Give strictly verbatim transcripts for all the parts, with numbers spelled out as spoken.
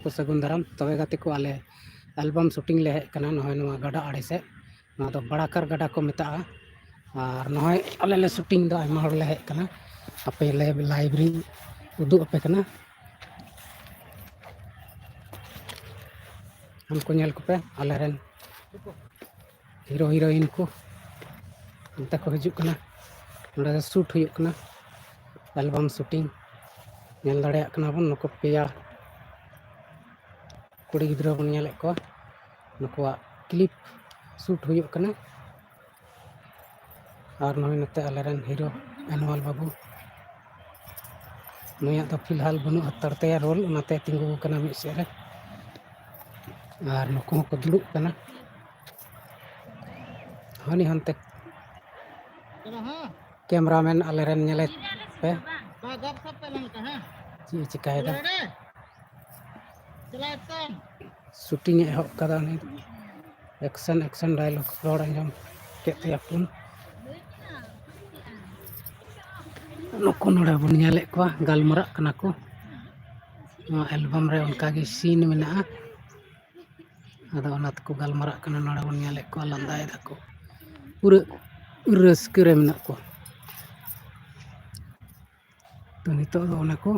ᱠᱚ ᱥᱟᱹᱜᱩᱱ ᱫᱟᱨᱟᱢ᱾ ᱛᱚᱵᱮ ᱜᱟᱛᱮ ᱠᱚ, ᱟᱞᱮ ᱮᱞᱵᱟᱢ ᱥᱩᱴᱤᱝ ᱞᱮ ᱦᱮᱡ ᱟᱠᱟᱱᱟ ᱱᱚᱜᱼᱚᱭ ᱱᱚᱣᱟ ᱜᱟᱰᱟ ᱟᱲᱮ ᱥᱮᱫ᱾ ᱱᱚᱣᱟ ᱫᱚ ᱵᱟᱲᱟᱠᱟᱨ ᱜᱟᱰᱟ ᱠᱚ ᱢᱮᱛᱟᱜᱼᱟ᱾ ᱟᱨ ᱱᱚᱜᱼᱚᱭ ᱟᱞᱮ ᱞᱮ ᱥᱩᱴᱤᱝ ᱫᱟ, ᱟᱭᱢᱟ ᱦᱚᱲ ᱞᱮ ᱦᱮᱡ ᱟᱠᱟᱱᱟ᱾ ᱟᱯᱮ ᱞᱮ ᱞᱟᱭᱤᱵᱷ ᱨᱤᱧ ᱩᱫᱩᱜ ᱟᱯᱮ ᱠᱟᱱᱟ᱾ ᱩᱱᱠᱩ ᱧᱮᱞ ᱠᱚᱯᱮ, ᱟᱞᱮ ᱨᱮᱱ ᱦᱤᱨᱳ ᱦᱤᱨᱳᱭᱤᱱ ᱠᱚ ᱚᱱᱛᱮ ᱠᱚ ᱦᱤᱡᱩᱜ ᱠᱟᱱᱟ᱾ ᱱᱚᱸᱰᱮ ᱫᱚ ᱥᱩᱴ ᱦᱩᱭᱩᱜ ᱠᱟᱱᱟ, ᱮᱞᱵᱟᱢ ᱥᱩᱴᱤᱝ᱾ ᱧᱮᱞ ᱫᱟᱲᱮᱭᱟᱜ ᱠᱟᱱᱟ ᱵᱚᱱ, ᱱᱩᱠᱩ ᱯᱮᱭᱟ ᱠᱩᱲᱤ ᱜᱤᱫᱽᱨᱟᱹ ᱵᱚᱱ ᱧᱮᱞᱮᱫ ᱠᱚᱣᱟ, ᱱᱩᱠᱩᱣᱟᱜ ᱠᱞᱤᱯ ᱥᱩᱴ ᱦᱩᱭᱩᱜ ᱠᱟᱱᱟ᱾ ᱟᱨ ᱱᱚᱜᱼᱚᱭ ᱱᱚᱛᱮ ᱟᱞᱮᱨᱮᱱ ᱦᱤᱨᱳ ᱟᱱᱣᱟᱞ ᱵᱟᱹᱵᱩ, ᱱᱩᱭᱟᱜ ᱫᱚ ᱯᱷᱤᱞᱦᱟᱞ ᱵᱟᱹᱱᱩᱜ ᱦᱟᱛᱟᱲ ᱛᱟᱭᱟ ᱨᱳᱞ, ᱚᱱᱟᱛᱮ ᱛᱤᱸᱜᱩ ᱟᱠᱟᱱᱟ ᱢᱤᱫ ᱥᱮᱫ ᱨᱮ᱾ ᱟᱨ ᱱᱩᱠᱩ ᱦᱚᱸᱠᱚ ᱫᱩᱲᱩᱵ ᱠᱟᱱᱟ᱾ ᱦᱟᱹᱱᱤ ᱦᱟᱱᱛᱮ ᱠᱮᱢᱨᱟᱢᱮᱱ ᱟᱞᱮᱨᱮᱱ ᱧᱮᱞᱮ ᱯᱮ, ᱪᱮᱫ ᱮ ᱪᱤᱠᱟᱭᱮᱫᱟ᱾ ᱥᱩᱴᱤᱝ ᱮ ᱮᱦᱚᱵ ᱠᱟᱫᱟ ᱩᱱᱤ᱾ ᱮᱠᱥᱮᱱ ᱮᱠᱥᱮᱱ ᱰᱟᱭᱞᱚᱜᱽ ᱨᱚᱲ ᱟᱸᱡᱚᱢ ᱠᱮᱫ ᱛᱟᱭᱟ ᱯᱩᱱ᱾ ᱱᱩᱠᱩ ᱱᱚᱰᱮ ᱵᱚᱱ ᱧᱮᱞᱮᱫ ᱠᱚᱣᱟ, ᱜᱟᱞᱢᱟᱨᱟᱜ ᱠᱟᱱᱟ ᱠᱚ᱾ ᱱᱚᱣᱟ ᱮᱞᱵᱟᱢ ᱨᱮ ᱚᱱᱠᱟᱜᱮ ᱥᱤᱱ ᱢᱮᱱᱟᱜᱼᱟ᱾ ᱟᱫᱚ ᱚᱱᱟ ᱛᱮᱠᱚ ᱜᱟᱞᱢᱟᱨᱟᱜ ᱠᱟᱱᱟ, ᱱᱚᱰᱮ ᱵᱚᱱ ᱧᱮᱞᱮᱫ ᱠᱚᱣᱟ, ᱞᱟᱸᱫᱟᱭ ᱫᱟᱠᱚ, ᱯᱩᱨᱟᱹ ᱨᱟᱹᱥᱠᱟᱹ ᱨᱮ ᱢᱮᱱᱟᱜ ᱠᱚᱣᱟ᱾ ᱛᱚ ᱱᱤᱛᱚᱜ ᱫᱚ ᱚᱱᱟ ᱠᱚ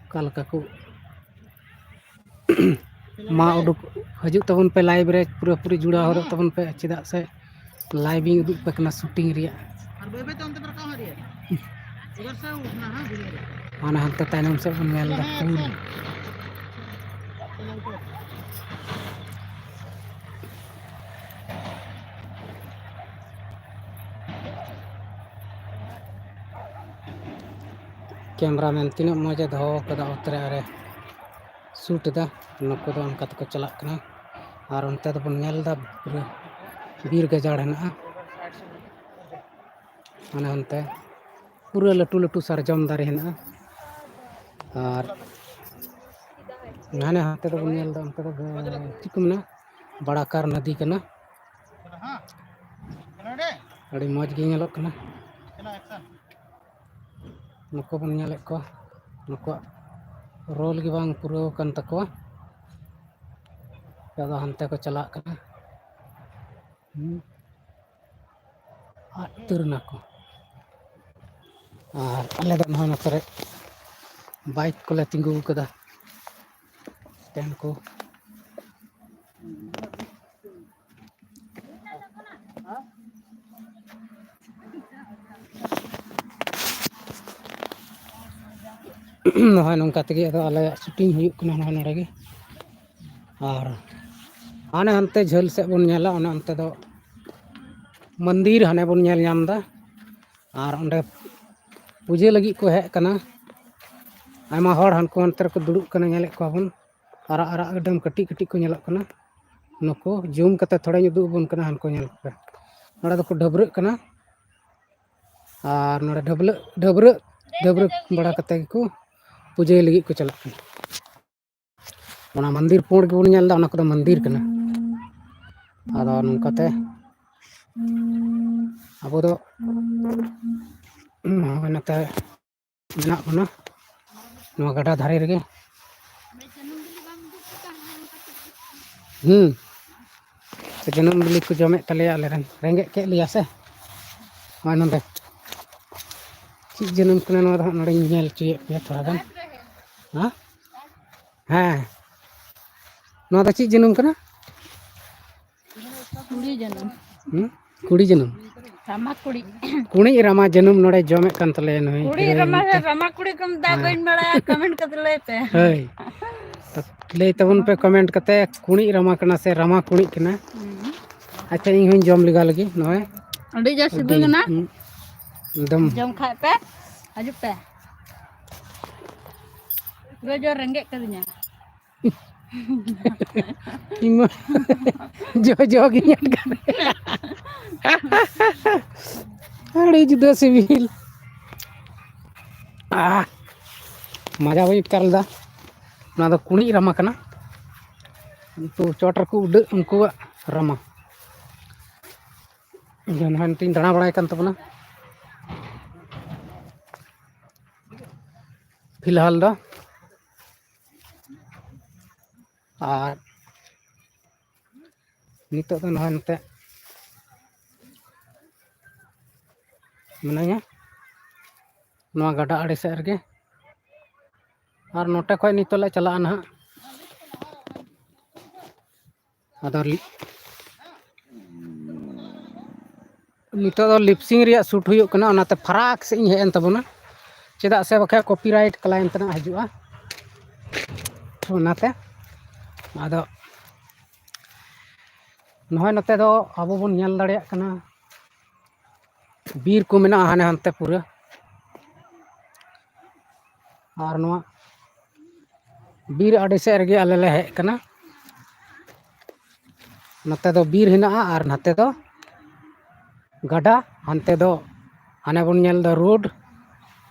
ᱚᱠᱟ ᱞᱮᱠᱟ ᱠᱚ ᱢᱟ ᱩᱰᱩᱠ ᱦᱤᱡᱩᱜ ᱛᱟᱵᱚᱱ ᱯᱮ ᱞᱟᱭᱤᱵᱷ ᱨᱮ, ᱯᱩᱨᱟᱹᱯᱩᱨᱤ ᱡᱩᱲᱟᱣ ᱦᱚᱫᱚᱜ ᱛᱟᱵᱚᱱ ᱯᱮ, ᱪᱮᱫᱟᱜ ᱥᱮ ᱞᱟᱭᱤᱵᱷ ᱤᱧ ᱩᱫᱩᱜ ᱯᱮ ᱠᱟᱱᱟ ᱥᱩᱴᱤᱝ ᱨᱮᱭᱟᱜ᱾ ᱟᱨ ᱵᱟᱹᱭ ᱵᱟᱹᱭ ᱛᱮ ᱚᱱᱛᱮ ᱯᱮ ᱨᱟᱠᱟᱵ ᱦᱟᱹᱨᱤᱭᱟ᱾ ᱩᱫᱷᱟᱨ ᱥᱮ ᱩᱴᱷᱱᱟ ᱦᱟᱸ, ᱫᱷᱤᱨᱮ ᱫᱷᱤᱨᱮ᱾ ᱦᱟᱱᱮ ᱦᱟᱱᱛᱮ ᱛᱟᱭᱱᱚᱢ ᱥᱮᱫ ᱵᱚᱱ ᱧᱮᱞ ᱮᱫᱟ᱾ ᱦᱮᱸ, ᱦᱮᱸ, ᱮᱠᱫᱚᱢ᱾ ᱠᱮᱢᱨᱟᱢᱮᱱ ᱛᱤᱱᱟᱹᱜ ᱢᱚᱡᱽ ᱮ ᱫᱚᱦᱚ ᱠᱟᱫᱟ ᱚᱛ ᱨᱮ, ᱟᱨᱮ ᱥᱩᱴ ᱮᱫᱟ᱾ ᱱᱩᱠᱩ ᱫᱚ ᱚᱱᱠᱟ ᱛᱮᱠᱚ ᱪᱟᱞᱟᱜ ᱠᱟᱱᱟ᱾ ᱟᱨ ᱚᱱᱛᱮ ᱫᱚᱵᱚᱱ ᱧᱮᱞ ᱮᱫᱟ ᱯᱩᱨᱟᱹ ᱵᱤᱨ ᱜᱟᱡᱟᱲ ᱦᱮᱱᱟᱜᱼᱟ᱾ ᱢᱟᱱᱮ ᱚᱱᱛᱮ ᱯᱩᱨᱟᱹ ᱞᱟᱹᱴᱩ ᱞᱟᱹᱴᱩ ᱥᱟᱨᱡᱚᱢ ᱫᱟᱨᱮ ᱦᱮᱱᱟᱜᱼᱟ᱾ ᱟᱨ ᱦᱟᱱᱮ ᱦᱟᱱᱛᱮ ᱫᱚᱵᱚᱱ ᱧᱮᱞ ᱮᱫᱟ, ᱚᱱᱛᱮ ᱫᱚ ᱪᱮᱫ ᱠᱚ ᱢᱮᱱᱟ, ᱵᱟᱲᱟᱠᱟᱨ ᱱᱚᱫᱤ ᱠᱟᱱᱟ᱾ ᱟᱹᱰᱤ ᱢᱚᱡᱽ ᱜᱮ ᱧᱮᱞᱚᱜ ᱠᱟᱱᱟ᱾ ᱱᱩᱠᱩ ᱵᱚᱱ ᱧᱮᱞᱮᱫ ᱠᱚᱣᱟ, ᱱᱩᱠᱩᱣᱟᱜ ᱨᱳᱞ ᱜᱮ ᱵᱟᱝ ᱯᱩᱨᱟᱹᱣ ᱟᱠᱟᱱ ᱛᱟᱠᱚᱣᱟ᱾ ᱟᱫᱚ ᱦᱟᱱᱛᱮ ᱠᱚ ᱪᱟᱞᱟᱜ ᱠᱟᱱᱟ᱾ ᱦᱩᱸ᱾ ᱟᱫ ᱩᱛᱟᱹᱨ ᱮᱱᱟ ᱠᱚ᱾ ᱟᱨ ᱟᱞᱮ ᱫᱚ ᱱᱚᱜᱼᱚᱭ ᱱᱚᱛᱮ ᱨᱮ ᱵᱟᱭᱤᱠ ᱠᱚᱞᱮ ᱛᱤᱸᱜᱩ ᱟᱠᱟᱫᱟ, ᱥᱴᱮᱱᱰ ᱠᱚ᱾ ᱱᱚᱜᱼᱚᱭ ᱱᱚᱝᱠᱟ ᱛᱮᱜᱮ ᱟᱫᱚ ᱟᱞᱮᱭᱟᱜ ᱥᱩᱴᱤᱝ ᱦᱩᱭᱩᱜ ᱠᱟᱱᱟ ᱱᱚᱜᱼᱚᱭ ᱱᱚᱰᱮ ᱜᱮ᱾ ᱟᱨ ᱦᱟᱱᱮ ᱦᱟᱱᱛᱮ ᱡᱷᱟᱹᱞ ᱥᱮᱫ ᱵᱚᱱ ᱧᱮᱞᱟ, ᱚᱱᱮ ᱚᱱᱛᱮ ᱫᱚ ᱢᱚᱱᱫᱤᱨ ᱦᱟᱱᱮ ᱵᱚᱱ ᱧᱮᱞ ᱧᱟᱢ ᱮᱫᱟ᱾ ᱟᱨ ᱚᱸᱰᱮ ᱯᱩᱡᱟᱹ ᱞᱟᱹᱜᱤᱫ ᱠᱚ ᱦᱮᱡ ᱟᱠᱟᱱᱟ᱾ ᱟᱭᱢᱟ ᱦᱚᱲ ᱦᱟᱱᱠᱩ ᱦᱟᱱᱛᱮ ᱨᱮᱠᱚ ᱫᱩᱲᱩᱵ ᱠᱟᱱᱟ, ᱧᱮᱞᱮᱫ ᱠᱚᱣᱟ ᱵᱚᱱ᱾ ᱟᱨᱟᱜ ᱟᱨᱟᱜ ᱮᱠᱫᱚᱢ ᱠᱟᱹᱴᱤᱡ ᱠᱟᱹᱴᱤᱡ ᱠᱚ ᱧᱮᱞᱚᱜ ᱠᱟᱱᱟ᱾ ᱱᱩᱠᱩ ᱡᱩᱢ ᱠᱟᱛᱮ ᱛᱷᱚᱲᱟᱧ ᱩᱫᱩᱜ ᱟᱵᱚᱱ ᱠᱟᱱᱟ, ᱦᱟᱱᱠᱩ ᱧᱮᱞ ᱠᱚᱯᱮ᱾ ᱱᱚᱰᱮ ᱫᱚᱠᱚ ᱰᱟᱹᱵᱽᱨᱟᱹᱜ ᱠᱟᱱᱟ᱾ ᱟᱨ ᱱᱚᱰᱮ ᱰᱟᱹᱵᱽᱨᱟᱹᱜ ᱰᱟᱹᱵᱽᱨᱟᱹᱜ ᱰᱟᱹᱵᱽᱨᱟᱹᱜ ᱵᱟᱲᱟ ᱠᱟᱛᱮ ᱜᱮᱠᱚ ᱯᱩᱡᱟᱹᱭ ᱞᱟᱹᱜᱤᱫ ᱠᱚ ᱪᱟᱞᱟᱜ ᱠᱟᱱᱟ᱾ ᱚᱱᱟ ᱢᱚᱱᱫᱤᱨ ᱯᱩᱸᱰ ᱜᱮᱵᱚᱱ ᱧᱮᱞ ᱮᱫᱟ, ᱚᱱᱟ ᱠᱚᱫᱚ ᱢᱚᱱᱫᱤᱨ ᱠᱟᱱᱟ᱾ ᱟᱫᱚ ᱱᱚᱝᱠᱟᱛᱮ ᱟᱵᱚ ᱫᱚ ᱱᱚᱜᱼᱚᱭ ᱱᱚᱛᱮ ᱢᱮᱱᱟᱜ ᱵᱚᱱᱟ, ᱱᱚᱣᱟ ᱜᱟᱰᱟ ᱫᱷᱟᱨᱮ ᱨᱮᱜᱮ᱾ ᱦᱩᱸ᱾ ᱡᱟᱹᱱᱩᱢ ᱵᱤᱞᱤ ᱠᱚ ᱡᱚᱢᱮᱫ ᱛᱟᱞᱮᱭᱟ ᱟᱞᱮ ᱨᱮᱱ, ᱨᱮᱸᱜᱮᱡ ᱠᱮᱫ ᱞᱮᱭᱟ ᱥᱮ᱾ ᱱᱚᱜᱼᱚᱭ ᱱᱚᱰᱮ ᱪᱮᱫ ᱡᱟᱹᱱᱩᱢ ᱠᱟᱱᱟ ᱱᱚᱣᱟ ᱫᱚ ᱦᱟᱸᱜ ᱱᱚᱰᱮᱧ ᱧᱮᱞ ᱦᱚᱪᱚᱭᱮᱫ ᱯᱮᱭᱟ ᱛᱷᱚᱲᱟ ᱜᱟᱱ᱾ ᱦᱮᱸ? ᱦᱮᱸ, ᱱᱚᱣᱟ ᱫᱚ ᱪᱮᱫ ᱡᱟᱹᱱᱩᱢ ᱠᱟᱱᱟ? ᱠᱩᱲᱤ ᱡᱟᱹᱱᱩᱢ᱾ ᱦᱩᱸ? ᱠᱩᱲᱤ ᱡᱟᱹᱱᱩᱢ᱾ ᱨᱟᱢᱟ ᱠᱩᱲᱤ᱾ ᱠᱩᱲᱤ ᱨᱟᱢᱟ ᱡᱟᱹᱱᱩᱢ ᱱᱚᱰᱮ ᱡᱚᱢᱮᱫ ᱠᱟᱱ ᱛᱟᱞᱮᱭᱟ ᱱᱩᱭ ᱠᱩᱲᱤ ᱦᱤᱨᱳᱭᱤᱱ ᱨᱟᱢᱟ ᱥᱮ ᱢᱤᱫᱴᱮᱱ᱾ ᱨᱟᱢᱟ ᱠᱩᱲᱤ ᱠᱚ ᱢᱮᱛᱟ, ᱦᱮᱸ᱾ ᱵᱟᱹᱧ ᱵᱟᱲᱟᱭᱟ, ᱠᱚᱢᱮᱱᱴ ᱠᱟᱛᱮ ᱞᱟᱹᱭ ᱯᱮ᱾ ᱦᱳᱭ᱾ ᱛᱚ ᱞᱟᱹᱭ ᱛᱟᱵᱚᱱ ᱯᱮ ᱠᱚᱢᱮᱱᱴ ᱠᱟᱛᱮ, ᱠᱩᱲᱤ ᱨᱟᱢᱟ ᱠᱟᱱᱟ ᱥᱮ ᱨᱟᱢᱟ ᱠᱩᱲᱤ ᱠᱟᱱᱟ? ᱦᱩᱸ᱾ ᱟᱪᱪᱷᱟ, ᱤᱧ ᱦᱚᱸᱧ ᱡᱚᱢ ᱞᱮᱜᱟ ᱞᱮᱜᱮ ᱱᱚᱜᱼᱚᱭ᱾ ᱟᱹᱰᱤ ᱡᱟ ᱥᱤᱵᱤᱞ ᱟᱹᱰᱤ, ᱠᱟᱱᱟ᱾ ᱦᱩᱸ, ᱮᱠᱫᱚᱢ᱾ ᱡᱚᱢ ᱠᱷᱟᱡ ᱯᱮ, ᱦᱤᱡᱩᱜ ᱯᱮ᱾ ᱯᱩᱨᱟᱹ ᱡᱳᱨ ᱨᱮᱸᱜᱮᱡ ᱠᱟᱹᱫᱤᱧᱟ᱾ ᱤᱧ ᱢᱟ ᱡᱚ ᱡᱚ ᱜᱤᱧ ᱟᱴᱠᱟᱨ᱾ ᱟᱹᱰᱤ ᱡᱩᱫᱟᱹ ᱥᱤᱵᱤᱞ᱾ ᱟᱦ, ᱢᱟᱡᱟ ᱵᱟᱹᱧ ᱟᱴᱠᱟᱨ ᱞᱮᱫᱟ᱾ ᱱᱚᱣᱟ ᱫᱚ ᱠᱩᱲᱤ ᱨᱟᱢᱟ ᱠᱟᱱᱟ᱾ ᱩᱱᱠᱩ ᱪᱚᱴ ᱨᱮᱠᱚ ᱩᱰᱟᱹᱜ, ᱩᱱᱠᱩᱣᱟᱜ ᱨᱟᱢᱟ᱾ ᱤᱧ ᱫᱚ ᱱᱚᱜᱼᱚᱭ ᱱᱚᱛᱮᱧ ᱫᱟᱬᱟ ᱵᱟᱲᱟᱭ ᱠᱟᱱ ᱛᱟᱵᱚᱱᱟ᱾ ᱯᱷᱤᱞᱦᱟᱞ ᱫᱚ᱾ ᱟᱨ ᱱᱤᱛᱚᱜ ᱫᱚ ᱱᱚᱜᱼᱚᱭ ᱱᱚᱛᱮ ᱢᱤᱱᱟᱹᱧᱟ, ᱱᱚᱣᱟ ᱜᱟᱰᱟ ᱟᱲᱮ ᱥᱮᱫ ᱨᱮᱜᱮ᱾ ᱟᱨ ᱱᱚᱛᱮ ᱠᱷᱚᱡ ᱱᱤᱛᱚᱜ ᱞᱮ ᱪᱟᱞᱟᱜᱼᱟ ᱱᱟᱦᱟᱜ᱾ ᱟᱫᱚ ᱞᱤ-, ᱱᱤᱛᱚᱜ ᱫᱚ ᱞᱤᱯᱥᱤᱝ ᱨᱮᱭᱟᱜ ᱥᱩᱴ ᱦᱩᱭᱩᱜ ᱠᱟᱱᱟ, ᱚᱱᱟᱛᱮ ᱯᱷᱟᱨᱟᱠ ᱥᱮᱫ ᱤᱧ ᱦᱮᱡ ᱮᱱ ᱛᱟᱵᱚᱱᱟ, ᱪᱮᱫᱟᱜ ᱥᱮ ᱵᱟᱠᱷᱟᱡ ᱠᱚᱯᱤᱨᱟᱭᱤᱴ ᱠᱞᱟᱭᱮᱱᱴ ᱨᱮᱱᱟᱜ ᱦᱤᱡᱩᱜᱼᱟ᱾ ᱚᱱᱟᱛᱮ ᱟᱫᱚ ᱱᱚᱜᱼᱚᱭ ᱱᱚᱛᱮ ᱫᱚ ᱟᱵᱚ ᱵᱚᱱ ᱧᱮᱞ ᱫᱟᱲᱮᱭᱟᱜ ᱠᱟᱱᱟ, ᱵᱤᱨ ᱠᱚ ᱢᱮᱱᱟᱜᱼᱟ ᱦᱟᱱᱮ ᱦᱟᱱᱛᱮ ᱯᱩᱨᱟᱹ᱾ ᱟᱨ ᱱᱚᱣᱟ ᱵᱤᱨ ᱟᱹᱰᱤ ᱥᱮᱫ ᱨᱮᱜᱮ ᱟᱞᱮ ᱞᱮ ᱦᱮᱡ ᱠᱟᱱᱟ᱾ ᱱᱚᱛᱮ ᱫᱚ ᱵᱤᱨ ᱦᱮᱱᱟᱜᱼᱟ ᱟᱨ ᱱᱟᱛᱮ ᱫᱚ ᱜᱟᱰᱟ, ᱦᱟᱱᱛᱮ ᱫᱚ ᱦᱟᱱᱮ ᱵᱚᱱ ᱧᱮᱞ ᱫᱚ ᱨᱳᱰ,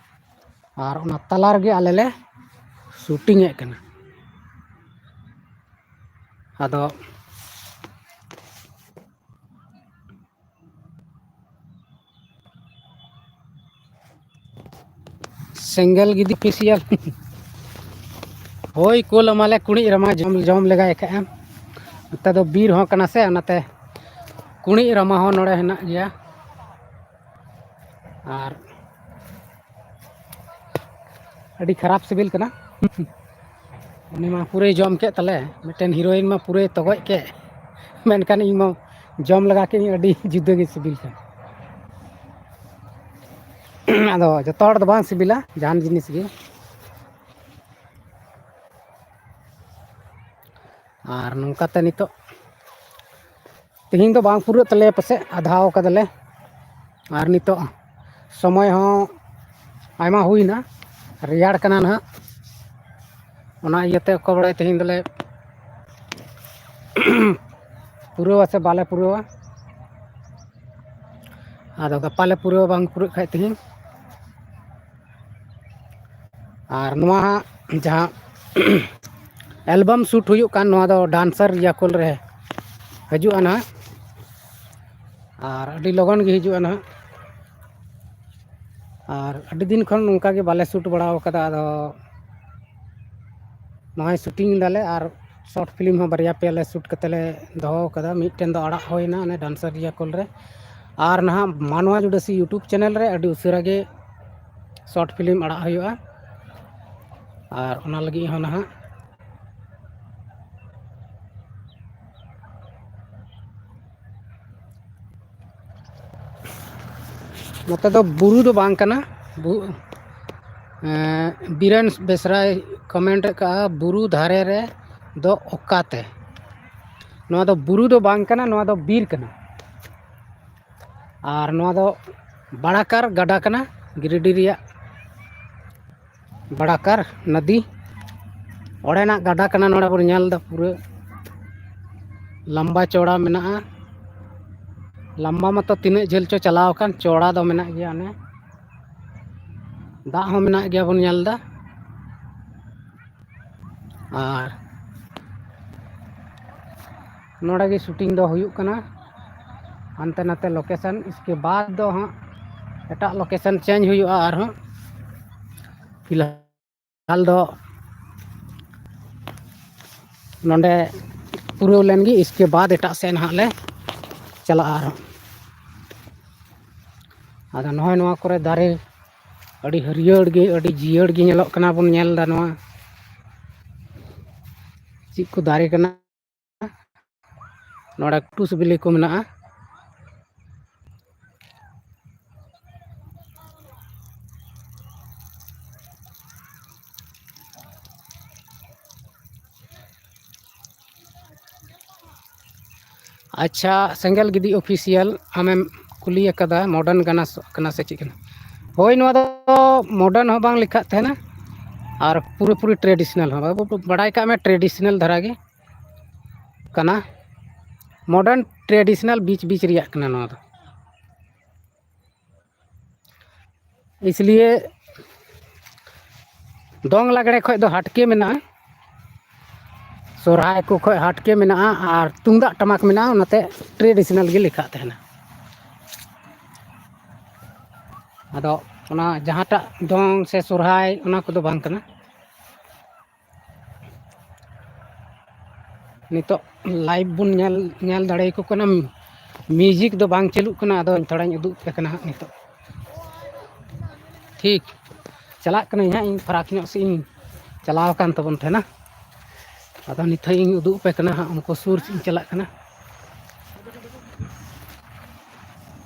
ᱟᱨ ᱚᱱᱟ ᱛᱟᱞᱟ ᱨᱮᱜᱮ ᱟᱞᱮ ᱞᱮ ᱥᱩᱴᱤᱝ ᱮᱫ ᱠᱟᱱᱟ᱾ ᱟᱫᱚ ᱥᱮᱸᱜᱮᱞ ᱜᱤᱫᱤ ᱯᱤᱥᱤᱭᱟᱞ᱾ ᱦᱳᱭ, ᱠᱩᱞ ᱟᱢᱟᱞᱮ ᱠᱩᱲᱤᱫ ᱨᱟᱢᱟ ᱡᱚᱢ, ᱡᱚᱢ ᱞᱮᱜᱟᱭ ᱠᱷᱟᱡ ᱮᱢ᱾ ᱱᱚᱛᱮ ᱫᱚ ᱵᱤᱨ ᱦᱚᱸ ᱠᱟᱱᱟ ᱥᱮ, ᱚᱱᱟᱛᱮ ᱠᱩᱲᱤᱫ ᱨᱟᱢᱟ ᱦᱚᱸ ᱱᱚᱰᱮ ᱦᱮᱱᱟᱜ ᱜᱮᱭᱟ᱾ ᱟᱨ ᱟᱹᱰᱤ ᱠᱷᱟᱨᱟᱯ ᱥᱤᱵᱤᱞ ᱠᱟᱱᱟ᱾ ᱩᱱᱤ ᱢᱟ ᱯᱩᱨᱟᱹᱭ ᱡᱚᱢ ᱠᱮᱫ ᱛᱟᱞᱮ, ᱢᱤᱫᱴᱮᱱ ᱦᱤᱨᱳᱭᱤᱱ ᱢᱟ ᱯᱩᱨᱟᱹᱭ ᱛᱚᱜᱚᱡ ᱠᱮᱫ, ᱢᱮᱱᱠᱷᱟᱱ ᱤᱧ ᱢᱟ ᱡᱚᱢ ᱞᱮᱜᱟ ᱠᱮᱫ ᱟᱹᱧ, ᱟᱹᱰᱤ ᱡᱩᱫᱟᱹ ᱜᱮ ᱥᱤᱵᱤᱞ ᱠᱟᱱᱟ᱾ ᱟᱫᱚ ᱡᱚᱛᱚ ᱦᱚᱲ ᱫᱚ ᱵᱟᱝ ᱥᱤᱵᱤᱞᱟ ᱡᱟᱦᱟᱱ ᱡᱤᱱᱤᱥ ᱜᱮ᱾ ᱟᱨ ᱱᱚᱝᱠᱟᱛᱮ ᱱᱤᱛᱚᱜ ᱛᱮᱦᱮᱧ ᱫᱚ ᱵᱟᱝ ᱯᱩᱨᱟᱹᱜ ᱛᱟᱞᱮᱭᱟ ᱯᱟᱥᱮᱡ, ᱟᱫᱷᱟᱣ ᱠᱟᱫᱟᱞᱮ᱾ ᱟᱨ ᱱᱤᱛᱚᱜ ᱥᱚᱢᱚᱭ ᱦᱚᱸ ᱟᱭᱢᱟ ᱦᱩᱭᱱᱟ, ᱨᱮᱭᱟᱲ ᱠᱟᱱᱟ ᱱᱟᱦᱟᱜ, ᱚᱱᱟ ᱤᱭᱟᱹᱛᱮ ᱚᱠᱚᱭ ᱵᱟᱲᱟᱭ ᱛᱮᱦᱮᱧ ᱫᱚᱞᱮ ᱯᱩᱨᱟᱹᱣᱟ ᱥᱮ ᱵᱟᱞᱮ ᱯᱩᱨᱟᱹᱣᱟ᱾ ᱟᱫᱚ ᱜᱟᱯᱟ ᱞᱮ ᱯᱩᱨᱟᱹᱣᱟ, ᱵᱟᱝ ᱯᱩᱨᱟᱹᱜ ᱠᱷᱟᱡ ᱛᱮᱦᱮᱧ᱾ ᱟᱨ ᱱᱚᱣᱟ ᱦᱟᱸᱜ ᱡᱟᱦᱟᱸ ᱮᱞᱵᱟᱢ ᱥᱩᱴ ᱦᱩᱭᱩᱜ ᱠᱟᱱ, ᱱᱚᱣᱟ ᱫᱚ ᱰᱟᱱᱥᱟᱨ ᱤᱭᱟᱠᱚᱞ ᱨᱮ ᱦᱤᱡᱩᱜᱼᱟ ᱱᱟᱦᱟᱜ, ᱟᱨ ᱟᱹᱰᱤ ᱞᱚᱜᱚᱱ ᱜᱮ ᱦᱤᱡᱩᱜᱼᱟ ᱱᱟᱦᱟᱜ᱾ ᱟᱨ ᱟᱹᱰᱤ ᱫᱤᱱ ᱠᱷᱚᱱ ᱱᱚᱝᱠᱟ ᱜᱮ ᱵᱟᱞᱮ ᱥᱩᱴ ᱵᱟᱲᱟ ᱟᱠᱟᱫᱟ᱾ ᱟᱫᱚ ᱱᱚᱜᱼᱚᱭ ᱥᱩᱴᱤᱝ ᱫᱟᱞᱮ, ᱟᱨ ᱥᱚᱨᱴ ᱯᱷᱤᱞᱢ ᱦᱚᱸ ᱵᱟᱨᱭᱟ ᱯᱮᱭᱟ ᱞᱮ ᱥᱩᱴ ᱠᱟᱛᱮ ᱞᱮ ᱫᱚᱦᱚ ᱟᱠᱟᱫᱟ᱾ ᱢᱤᱫᱴᱮᱱ ᱫᱚ ᱟᱲᱟᱜ ᱦᱩᱭᱱᱟ ᱚᱱᱮ ᱰᱟᱱᱥᱟᱨ ᱨᱤᱭᱟ ᱠᱚᱞ ᱨᱮ, ᱟᱨ ᱱᱟᱦᱟᱜ ᱢᱟᱱᱣᱟ ᱡᱩᱰᱟᱹᱥᱤ ᱭᱩᱴᱩᱵᱽ ᱪᱮᱱᱮᱞ ᱨᱮ ᱟᱹᱰᱤ ᱩᱥᱟᱹᱨᱟ ᱜᱮ ᱥᱚᱨᱴ ᱯᱷᱤᱞᱢ ᱟᱲᱟᱜ ᱦᱩᱭᱩᱜᱼᱟ᱾ ᱟᱨ ᱚᱱᱟ ᱞᱟᱹᱜᱤᱫ ᱦᱚᱸ ᱱᱟᱦᱟᱜ ᱱᱚᱛᱮ ᱫᱚ ᱵᱩᱨᱩ ᱫᱚ ᱵᱟᱝ ᱠᱟᱱᱟ᱾ ᱵᱩ-, ᱮᱸ, ᱵᱤᱨᱮᱱ ᱵᱮᱥᱨᱟᱭ ᱠᱚᱢᱮᱱᱴ ᱟᱠᱟᱫᱼᱟ, "ᱵᱩᱨᱩ ᱫᱷᱟᱨᱮ ᱨᱮ ᱫᱚ ᱚᱠᱟᱛᱮ?" ᱱᱚᱣᱟ ᱫᱚ ᱵᱩᱨᱩ ᱫᱚ ᱵᱟᱝ ᱠᱟᱱᱟ, ᱱᱚᱣᱟ ᱫᱚ ᱵᱤᱨ ᱠᱟᱱᱟ᱾ ᱟᱨ ᱱᱚᱣᱟ ᱫᱚ ᱵᱟᱲᱟᱠᱟᱨ ᱜᱟᱰᱟ ᱠᱟᱱᱟ, ᱜᱤᱨᱤᱰᱤ ᱨᱮᱭᱟᱜ ᱵᱟᱲᱟᱠᱟᱨ ᱱᱚᱫᱤ᱾ ᱚᱸᱰᱮᱱᱟᱜ ᱜᱟᱰᱟ ᱠᱟᱱᱟ, ᱱᱚᱰᱮ ᱵᱚᱱ ᱧᱮᱞ ᱮᱫᱟ, ᱯᱩᱨᱟᱹ ᱞᱟᱢᱵᱟ ᱪᱚᱲᱟ ᱢᱮᱱᱟᱜᱼᱟ᱾ ᱞᱟᱢᱵᱟ ᱢᱟᱛᱚ ᱛᱤᱱᱟᱹᱜ ᱡᱷᱟᱹᱞ ᱪᱚ ᱪᱟᱞᱟᱣ ᱟᱠᱟᱱ, ᱪᱚᱲᱟ ᱫᱚ ᱢᱮᱱᱟᱜ ᱜᱮᱭᱟ᱾ ᱚᱱᱮ ᱫᱟᱜ ᱦᱚᱸ ᱢᱮᱱᱟᱜ ᱜᱮᱭᱟ, ᱵᱚᱱ ᱧᱮᱞ ᱮᱫᱟ᱾ ᱟᱨ ᱱᱚᱰᱮ ᱜᱮ ᱥᱩᱴᱤᱝ ᱫᱚ ᱦᱩᱭᱩᱜ ᱠᱟᱱᱟ, ᱦᱟᱱᱛᱮ ᱱᱟᱛᱮ ᱞᱳᱠᱮᱥᱚᱱ᱾ ᱤᱥᱠᱮ ᱵᱟᱫ ᱫᱚ ᱦᱟᱸᱜ ᱮᱴᱟᱜ ᱞᱳᱠᱮᱥᱚᱱ ᱪᱮᱧᱡᱽ ᱦᱩᱭᱩᱜᱼᱟ ᱟᱨᱦᱚᱸ᱾ ᱯᱷᱤᱞᱦᱟᱞ ᱫᱚ ᱱᱚᱰᱮ ᱯᱩᱨᱟᱹᱣ ᱞᱮᱱ ᱜᱮ, ᱤᱥᱠᱮ ᱵᱟᱫ ᱮᱴᱟᱜ ᱥᱮᱫ ᱱᱟᱦᱟᱜ ᱞᱮ ᱪᱟᱞᱟᱜᱼᱟ ᱟᱨᱦᱚᱸ᱾ ᱟᱫᱚ ᱱᱚᱜᱼᱚᱭ ᱱᱚᱣᱟ ᱠᱚᱨᱮ ᱫᱟᱨᱮ ᱟᱹᱰᱤ ᱦᱟᱹᱨᱭᱟᱹᱲ ᱜᱮ, ᱟᱹᱰᱤ ᱡᱤᱭᱟᱹᱲ ᱜᱮ ᱧᱮᱞᱚᱜ ᱠᱟᱱᱟ᱾ ᱵᱚᱱ ᱧᱮᱞ ᱮᱫᱟ ᱱᱚᱣᱟ ᱪᱮᱫ ᱠᱚ ᱫᱟᱨᱮ ᱠᱟᱱᱟ᱾ ᱱᱚᱰᱮ ᱠᱩᱴᱩᱥ ᱵᱤᱞᱤ ᱠᱚ ᱢᱮᱱᱟᱜᱼᱟ᱾ ᱟᱪᱪᱷᱟ, ᱥᱮᱸᱜᱮᱞ ᱜᱤᱫᱤ ᱚᱯᱷᱤᱥᱤᱭᱟᱞ, ᱟᱢᱮᱢ ᱠᱩᱞᱤ ᱟᱠᱟᱫᱟ ᱢᱚᱰᱟᱨᱱ ᱜᱟᱱᱟ ᱥ-, ᱠᱟᱱᱟ ᱥᱮ ᱪᱮᱫ ᱠᱟᱱᱟ? ᱦᱳᱭ, ᱱᱚᱣᱟ ᱫᱚ ᱢᱚᱰᱟᱨᱱ ᱦᱚᱸ ᱵᱟᱝ ᱞᱮᱠᱷᱟᱜ ᱛᱟᱦᱮᱱᱟ ᱟᱨ ᱯᱩᱨᱟᱹᱯᱩᱨᱤ ᱴᱨᱮᱰᱤᱥᱚᱱᱟᱞ ᱦᱚᱸ᱾ ᱵᱟᱵᱩ ᱵᱟᱲᱟᱭ ᱠᱟᱜ ᱢᱮ, ᱴᱨᱮᱰᱤᱥᱚᱱᱟᱞ ᱫᱷᱟᱨᱟ ᱜᱮ ᱠᱟᱱᱟ, ᱢᱚᱰᱟᱨᱱ ᱴᱨᱮᱰᱤᱥᱚᱱᱟᱞ ᱵᱤᱪ ᱵᱤᱪ ᱨᱮᱭᱟᱜ ᱠᱟᱱᱟ ᱱᱚᱣᱟ ᱫᱚ᱾ ᱤᱥᱞᱤᱭᱮ ᱫᱚᱝ ᱞᱟᱜᱽᱲᱮ ᱠᱷᱚᱡ ᱫᱚ ᱦᱟᱴᱠᱮ ᱢᱮᱱᱟᱜᱼᱟ, ᱥᱚᱨᱦᱟᱭ ᱠᱚ ᱠᱷᱚᱡ ᱦᱟᱴᱠᱮ ᱢᱮᱱᱟᱜᱼᱟ, ᱟᱨ ᱛᱩᱢᱫᱟᱜ ᱴᱟᱢᱟᱠ ᱢᱮᱱᱟᱜᱼᱟ, ᱚᱱᱟᱛᱮ ᱴᱨᱮᱰᱤᱥᱚᱱᱟᱞ ᱜᱮ ᱞᱮᱠᱷᱟᱜ ᱛᱟᱦᱮᱱᱟ᱾ ᱟᱫᱚ ᱚᱱᱟ ᱡᱟᱦᱟᱸᱴᱟᱜ ᱫᱚᱝ ᱥᱮ ᱥᱚᱨᱦᱟᱭ, ᱚᱱᱟ ᱠᱚᱫᱚ ᱵᱟᱝ ᱠᱟᱱᱟ᱾ ᱱᱤᱛᱚᱜ live ᱵᱚᱱ ᱧᱮᱞ, ᱧᱮᱞ ᱫᱟᱲᱮᱭᱟᱠᱚ ᱠᱟᱱᱟ᱾ Music ᱫᱚ ᱵᱟᱝ ᱪᱟᱹᱞᱩᱜ ᱠᱟᱱᱟ, ᱟᱫᱚ ᱛᱷᱚᱲᱟᱧ ᱩᱫᱩᱜ ᱟᱯᱮ ᱠᱟᱱᱟ ᱦᱟᱸᱜ ᱱᱤᱛᱚᱜ᱾ ᱴᱷᱤᱠ, ᱪᱟᱞᱟᱜ ᱠᱟᱹᱱᱟᱹᱧ ᱦᱟᱸᱜ, ᱤᱧ ᱯᱷᱟᱨᱟᱠ ᱧᱚᱜ ᱥᱮᱫ ᱤᱧ ᱪᱟᱞᱟᱣ ᱟᱠᱟᱱ ᱛᱟᱵᱚᱱ ᱛᱟᱦᱮᱱᱟ᱾ ᱟᱫᱚ ᱱᱤᱛᱚᱜ ᱤᱧ ᱩᱫᱩᱜ ᱟᱯᱮ ᱠᱟᱱᱟ ᱦᱟᱸᱜ, ᱩᱱᱠᱩ ᱥᱩᱨ ᱥᱮᱫ ᱤᱧ ᱪᱟᱞᱟᱜ ᱠᱟᱱᱟ᱾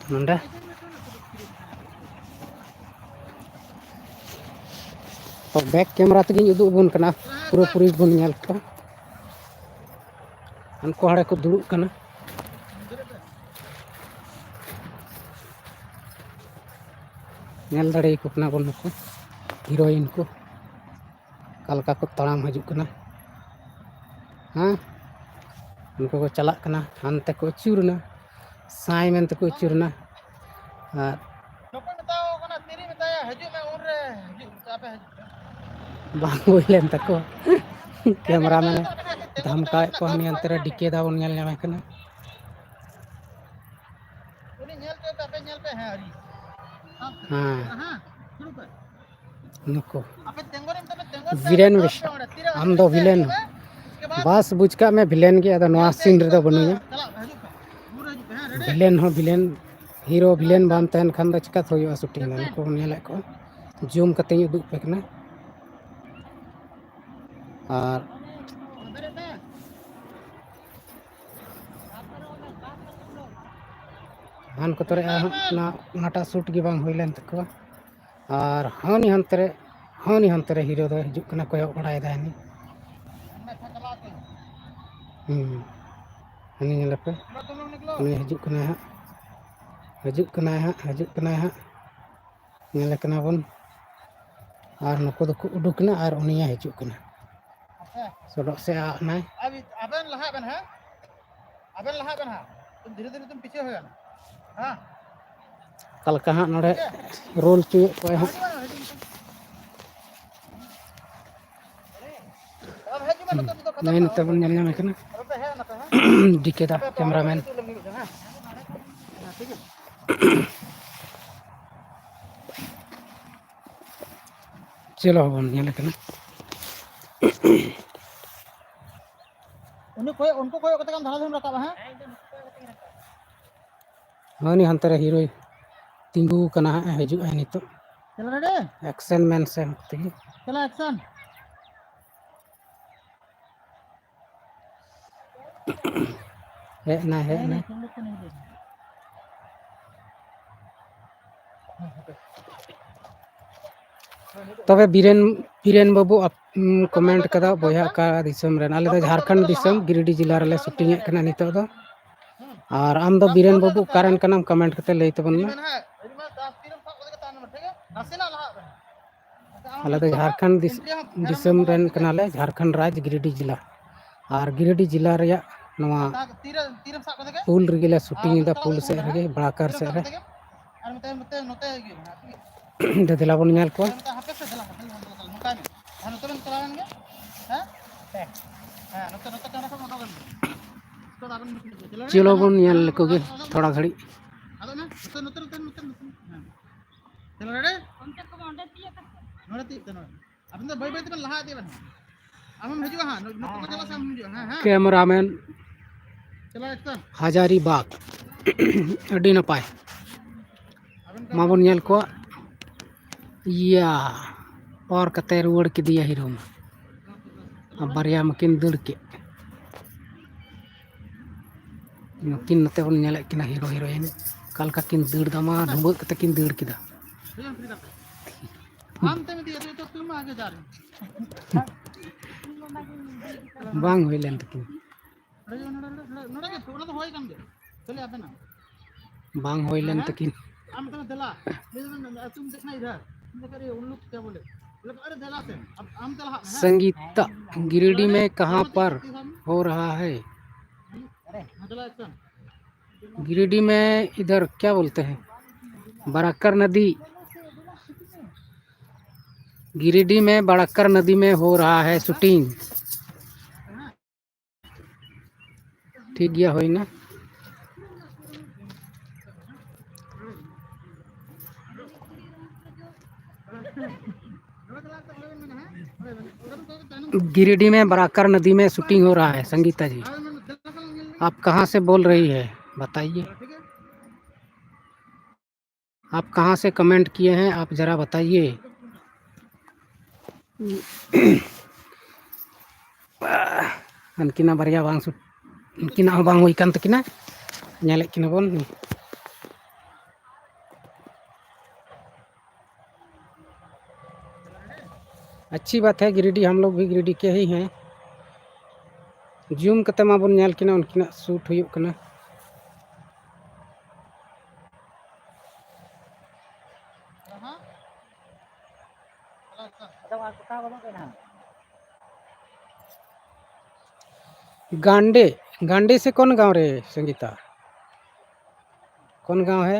ᱱᱚᱰᱮ ᱛᱚ, back camera ᱛᱮᱜᱮᱧ ᱩᱫᱩᱜ ᱟᱵᱚᱱ ᱠᱟᱱᱟ, ᱯᱩᱨᱟᱹᱯᱩᱨᱤ ᱵᱚᱱ ᱧᱮᱞ ᱠᱚᱣᱟ᱾ ᱩᱱᱠᱩ ᱦᱟᱸᱰᱮ ᱠᱚ ᱫᱩᱲᱩᱵ ᱠᱟᱱᱟ᱾ ᱧᱮᱞ ᱫᱟᱲᱮᱭᱟᱠᱚ ᱠᱟᱱᱟ ᱵᱚᱱ ᱱᱩᱠᱩ heroine ᱠᱚ, ᱚᱠᱟ ᱞᱮᱠᱟ ᱠᱚ ᱛᱟᱲᱟᱢ ᱦᱤᱡᱩᱜ ᱠᱟᱱᱟ᱾ ᱦᱮᱸ, ᱩᱱᱠᱩ ᱠᱚ ᱪᱟᱞᱟᱜ ᱠᱟᱱᱟ, ᱦᱟᱱᱛᱮ ᱠᱚ ᱟᱹᱪᱩᱨᱮᱱᱟ, ᱥᱟᱭ ᱢᱮᱱᱛᱮ ᱠᱚ ᱟᱹᱪᱩᱨᱮᱱᱟ᱾ ᱟᱨ ᱱᱚᱠᱚᱭ ᱢᱮᱛᱟᱣ ᱠᱟᱱᱟ, ᱛᱤᱨᱮ ᱢᱮᱛᱟᱭᱟ, ᱦᱤᱡᱩᱜ ᱢᱮ, ᱩᱱᱨᱮ ᱦᱤᱡᱩᱜ ᱢᱮ, ᱟᱯᱮ ᱦᱤᱡᱩᱜ ᱯᱮ᱾ ᱵᱟᱝ ᱦᱩᱭ ᱞᱮᱱ ᱛᱟᱠᱚᱣᱟ᱾ Cameraman ᱮ ᱫᱷᱟᱢᱠᱟᱣᱮᱫ ᱠᱚᱣᱟ, ᱦᱟᱱᱮ ᱦᱟᱱᱛᱮ ᱨᱮ ᱰᱤᱠᱮ ᱫᱟ ᱵᱚᱱ ᱧᱮᱞ ᱧᱟᱢᱮ ᱠᱟᱱᱟ᱾ ᱩᱱᱤ ᱧᱮᱞ ᱯᱮ, ᱟᱯᱮ ᱧᱮᱞ ᱯᱮ, ᱦᱮᱸ, ᱟᱹᱰᱤ᱾ ᱦᱮᱸ᱾ ᱦᱮᱸ, ᱫᱩᱲᱩᱵ ᱯᱮ᱾ ᱱᱩᱠᱩ ᱟᱯᱮ ᱛᱮᱸᱜᱚ ᱨᱮ, ᱛᱮᱸᱜᱚ ᱨᱮ, ᱵᱤᱞᱮᱱ ᱛᱮᱸᱜᱚ ᱨᱮ, ᱵᱮᱥᱟ᱾ ᱚᱸᱰᱮ ᱛᱤᱨᱮ ᱟᱢ ᱫᱚ ᱦᱤᱡᱩᱜ ᱯᱮ, ᱵᱤᱞᱮᱱ᱾ ᱦᱤᱡᱩᱜ ᱯᱮ᱾ ᱵᱟᱥ ᱵᱩᱡᱽ ᱠᱟᱜ ᱢᱮ, ᱵᱤᱞᱮᱱ ᱜᱮ, ᱟᱫᱚ ᱱᱚᱣᱟ ᱧᱮᱞ ᱯᱮ, scene ᱨᱮᱫᱚ ᱦᱤᱡᱩᱜ ᱯᱮ, ᱵᱟᱹᱱᱩᱧᱟ᱾ ᱪᱟᱞᱟᱜ ᱯᱮ, ᱦᱤᱡᱩᱜ ᱯᱮ᱾ ᱫᱩᱨ ᱨᱮ ᱦᱤᱡᱩᱜ ᱯᱮ, ᱦᱮᱸ, ᱨᱮᱰᱤ᱾ ᱵᱤᱞᱮᱱ ᱦᱚᱸ ᱵᱤᱞᱮᱱ, hero ᱵᱤᱞᱮᱱ ᱵᱟᱝ ᱛᱟᱦᱮᱱ ᱠᱷᱟᱱ ᱫᱚ ᱪᱤᱠᱟᱹᱛᱮ ᱦᱩᱭᱩᱜᱼᱟ shooting ᱫᱚ? ᱱᱩᱠᱩ ᱵᱚᱱ ᱧᱮᱞᱮᱫ ᱠᱚᱣᱟ, zoom ᱠᱟᱛᱮᱧ ᱩᱫᱩᱜ ᱟᱯᱮ ᱠᱟᱱᱟ᱾ ᱟᱨ ᱦᱟᱱ ᱠᱚᱛᱚᱨᱮ ᱟᱨᱦᱚᱸ ᱚᱱᱟ, ᱚᱱᱟᱴᱟᱜ shoot ᱜᱮ ᱵᱟᱝ ᱦᱩᱭ ᱞᱮᱱ ᱛᱟᱠᱚᱣᱟ᱾ ᱟᱨ ᱦᱟᱹᱱᱤ ᱦᱟᱱᱛᱮ ᱨᱮ, ᱦᱟᱹᱱᱤ ᱦᱟᱱᱛᱮ ᱨᱮ hero ᱫᱚᱭ ᱦᱤᱡᱩᱜ ᱠᱟᱱᱟ, ᱠᱚᱭᱚᱜ ᱵᱟᱲᱟᱭᱮᱫᱟᱭ ᱦᱟᱹᱱᱤ᱾ ᱦᱩᱸ, ᱦᱟᱹᱱᱤ ᱧᱮᱞᱮᱯᱮ, ᱩᱱᱤ ᱦᱤᱡᱩᱜ ᱠᱟᱱᱟᱭ ᱦᱟᱸᱜ, ᱦᱤᱡᱩᱜ ᱠᱟᱱᱟᱭ ᱦᱟᱸᱜ, ᱦᱤᱡᱩᱜ ᱠᱟᱱᱟᱭ ᱦᱟᱸᱜ᱾ ᱧᱮᱞᱮ ᱠᱟᱱᱟ ᱵᱚᱱ᱾ ᱟᱨ ᱱᱩᱠᱩ ᱫᱚᱠᱚ ᱩᱰᱩᱠ ᱮᱱᱟ ᱟᱨ ᱩᱱᱤᱭᱮ ᱦᱤᱡᱩᱜ ᱠᱟᱱᱟ᱾ ᱥᱚᱰᱚᱜ ᱥᱮ ᱟᱜ ᱱᱟᱭ᱾ ᱟᱵᱮᱱ ᱞᱟᱦᱟᱜ ᱵᱮᱱ ᱦᱟᱸᱜ, ᱟᱵᱮᱱ ᱞᱟᱦᱟᱜ ᱵᱮᱱ ᱦᱟᱸᱜ, ᱫᱷᱤᱨᱮ ᱫᱷᱤᱨᱮ ᱛᱮᱢ ᱯᱤᱪᱷᱟᱹ ᱦᱩᱭᱩᱜᱼᱟ᱾ ᱦᱮᱸ᱾ ᱚᱠᱟ ᱞᱮᱠᱟ ᱦᱟᱸᱜ ᱱᱚᱰᱮ roll ᱦᱚᱪᱚᱭᱮᱫ ᱠᱚᱣᱟᱭ ᱦᱟᱸᱜ᱾ ᱱᱚᱜᱼᱚᱭ ᱱᱚᱛᱮ ᱵᱚᱱ ᱧᱮᱞ ᱧᱟᱢᱮ ᱠᱟᱱᱟ᱾ ᱰᱤ ᱠᱮ ᱫᱟ cameraman᱾ ᱦᱮᱸ, ᱴᱷᱤᱠ ᱜᱮᱭᱟ᱾ ᱪᱚᱞᱚ ᱵᱚᱱ ᱧᱮᱞ ᱠᱟᱱᱟ᱾ ᱩᱱᱤ ᱠᱚᱭᱚᱜ, ᱩᱱᱠᱩ ᱠᱚᱭᱚᱜ ᱠᱟᱛᱮ ᱜᱮ ᱟᱢ ᱫᱷᱟᱨᱮ ᱫᱷᱟᱨᱮᱢ ᱨᱟᱠᱟᱵᱼᱟ, ᱦᱮᱸ? ᱦᱳᱭ, ᱩᱱᱤ ᱦᱟᱱᱛᱮ ᱨᱮ ᱦᱤᱨᱳᱭ ᱛᱤᱸᱜᱩ ᱟᱠᱟᱱᱟ ᱦᱟᱸᱜ, ᱦᱤᱡᱩᱜ ᱟᱭ ᱱᱤᱛᱚᱜ᱾ ᱪᱚᱞᱚ ᱨᱮᱰᱤ? ᱮᱠᱥᱮᱱ ᱢᱮᱱ ᱥᱮ ᱩᱱᱠᱩ ᱛᱮᱜᱮ᱾ ᱪᱚᱞᱚ ᱮᱠᱥᱮᱱ᱾ ᱦᱮᱡ ᱮᱱᱟᱭ, ᱦᱮᱡ ᱮᱱᱟᱭ᱾ ᱛᱚᱵᱮ ᱵᱤᱨᱮᱱ, ᱵᱤᱨᱮᱱ ᱵᱟᱹᱵᱩ, ᱟᱯ-, ᱩᱢ, ᱠᱚᱢᱮᱱᱴ ᱠᱟᱫᱟ, ᱵᱚᱭᱦᱟ ᱚᱠᱟ ᱫᱤᱥᱚᱢ ᱨᱮᱱ? ᱟᱞᱮ ᱫᱚ ᱡᱷᱟᱲᱠᱷᱚᱸᱰ ᱫᱤᱥᱚᱢ, ᱜᱤᱨᱤᱰᱤ ᱡᱮᱞᱟ ᱨᱮᱞᱮ ᱥᱩᱴᱤᱝ ᱮᱫ ᱠᱟᱱᱟ ᱱᱤᱛᱚᱜ ᱫᱚ᱾ ᱟᱨ ᱟᱢ ᱫᱚ ᱵᱤᱨᱮᱱ ᱵᱟᱹᱵᱩ ᱚᱠᱟ ᱨᱮᱱ ᱠᱟᱱᱟᱢ? ᱠᱚᱢᱮᱱᱴ ᱠᱟᱛᱮ ᱞᱟᱹᱭ ᱛᱟᱵᱚᱱ ᱢᱮ᱾ ᱟᱞᱮ ᱫᱚ ᱡᱷᱟᱲᱠᱷᱚᱸᱰ ᱫᱤᱥ-, ᱫᱤᱥᱚᱢ ᱨᱮᱱ ᱠᱟᱱᱟᱞᱮ, ᱡᱷᱟᱲᱠᱷᱚᱸᱰ ᱨᱟᱡᱽ, ᱜᱤᱨᱤᱰᱤ ᱡᱮᱞᱟ᱾ ᱟᱨ ᱜᱤᱨᱤᱰᱤ ᱡᱮᱞᱟ ᱨᱮᱭᱟᱜ ᱱᱚᱣᱟ ᱯᱩᱞ ᱨᱮᱜᱮ ᱞᱮ ᱥᱩᱴᱤᱝ ᱮᱫᱟ, ᱯᱩᱞ ᱥᱮᱫ ᱨᱮᱜᱮ, ᱵᱟᱲᱟᱠᱟᱨ ᱥᱮᱫ ᱨᱮ᱾ ᱫᱮ-, ᱫᱮᱞᱟ ᱵᱚᱱ ᱧᱮᱞ ᱠᱚᱣᱟ᱾ ᱪᱚᱞᱚ ᱵᱚᱱ ᱧᱮᱞ ᱞᱮᱠᱚ ᱜᱮ ᱛᱷᱚᱲᱟ ᱜᱷᱟᱹᱲᱤᱡ᱾ ᱟᱫᱚ ᱱᱟ, ᱱᱚᱛᱮ, ᱱᱚᱛᱮ, ᱱᱚᱛᱮ, ᱱᱚᱛᱮ, ᱱᱚᱛᱮ, ᱦᱮᱸ᱾ ᱪᱚᱞᱚ, ᱨᱮᱰᱤ? ᱚᱱᱛᱮ ᱠᱚ ᱢᱟ, ᱚᱸᱰᱮ ᱛᱤᱭᱟᱹᱜ ᱠᱟᱛᱮ᱾ ᱱᱚᱰᱮ ᱛᱤᱭᱟᱹᱜ ᱛᱮ, ᱱᱚᱰᱮ᱾ ᱟᱵᱮᱱ ᱫᱚ ᱵᱟᱹᱭ ᱵᱟᱹᱭ ᱛᱮᱵᱮᱱ ᱞᱟᱦᱟ ᱤᱫᱤᱜ ᱵᱮᱱ᱾ ᱟᱢᱮᱢ ᱦᱤᱡᱩᱜᱼᱟ ᱦᱟᱸᱜ, ᱱᱩ-, ᱱᱩᱠᱩ ᱠᱚ ᱪᱟᱞᱟᱜ ᱥᱮ ᱟᱢ ᱦᱤᱡᱩᱜᱼᱟ, ᱦᱮᱸ, ᱦᱮᱸ᱾ ᱠᱮᱢᱮᱨᱟᱢᱮᱱ ᱪᱚᱞᱚ, action᱾ ᱦᱟᱡᱟᱨᱤᱵᱟᱜᱽ᱾ ᱟᱹᱰᱤ ᱱᱟᱯᱟᱭ᱾ ᱟᱵᱮᱱ ᱫᱚ ᱢᱟᱵᱚᱱ ᱧᱮᱞ ᱠᱚᱣᱟ᱾ ᱤᱭᱟ, ᱚᱨ ᱠᱟᱛᱮ ᱨᱩᱣᱟᱹᱲ ᱠᱮᱫᱮᱭᱟ ᱦᱤᱨᱳ ᱢᱟ᱾ ᱟᱨ ᱵᱟᱨᱭᱟ ᱢᱟᱠᱤᱱ ᱫᱟᱹᱲ ᱠᱮᱫ᱾ ᱱᱩᱠᱤᱱ ᱱᱚᱛᱮ ᱵᱚᱱ ᱧᱮᱞᱮᱫ ᱠᱤᱱᱟ ᱦᱤᱨᱳ ᱦᱤᱨᱳᱭᱤᱱ, ᱚᱠᱟ ᱞᱮᱠᱟ ᱠᱤᱱ ᱫᱟᱹᱲ ᱫᱟ, ᱢᱟ ᱰᱷᱩᱸᱵᱟᱹᱜ ᱠᱟᱛᱮ ᱠᱤᱱ ᱫᱟᱹᱲ ᱠᱮᱫᱟ᱾ ᱵᱟᱝ ᱦᱩᱭ ᱞᱮᱱ ᱛᱟᱹᱠᱤᱱ᱾ ᱵᱟᱝ ᱦᱩᱭ ᱞᱮᱱ ᱛᱟᱹᱠᱤᱱ᱾ ᱥᱚᱝᱜᱤᱛᱟ, ᱜᱤᱨᱤᱰᱤ ᱢᱮ ᱠᱟᱦᱟᱸ ᱯᱟᱨ ᱦᱳ ᱨᱟᱦᱟ ᱦᱟᱭ? गिरिडीह में इधर क्या बोलते हैं, बड़क्कर नदी। गिरिडीह में बड़क्कर नदी में हो रहा है शूटिंग। ᱴᱷᱤᱠ ᱜᱮᱭᱟ, ᱦᱩᱭᱱᱟ᱾ गिरिडीह में बराकर नदी में शूटिंग हो रहा है, संगीता जी। आप कहाँ से बोल रही है, बताइए। आप कहाँ से कमेंट किए हैं, आप ज़रा बताइए। ᱩᱱᱠᱤᱱᱟᱜ ᱵᱟᱨᱭᱟ ᱵᱟᱝ ᱥᱩᱴ, ᱩᱱᱠᱤᱱᱟᱜ ᱦᱚᱸ ᱵᱟᱝ ᱦᱩᱭ ᱠᱟᱱ ᱛᱟᱹᱠᱤᱱᱟ᱾ ᱧᱮᱞᱮᱫ ᱠᱤᱱᱟ ᱵᱚᱱ᱾ अच्छी बात है, गिरिडीह, हम लोग भी गिरिडीह के ही हैं। जूम ᱠᱟᱛᱮ ᱢᱟᱵᱚᱱ ᱧᱮᱞ ᱠᱤᱱᱟ, ᱩᱱᱠᱤᱱᱟᱜ ᱥᱩᱴ ᱦᱩᱭᱩᱜ ᱠᱟᱱᱟ᱾ गांडे, गांडे से कौन गांव रे संगीता? कौन गांव है?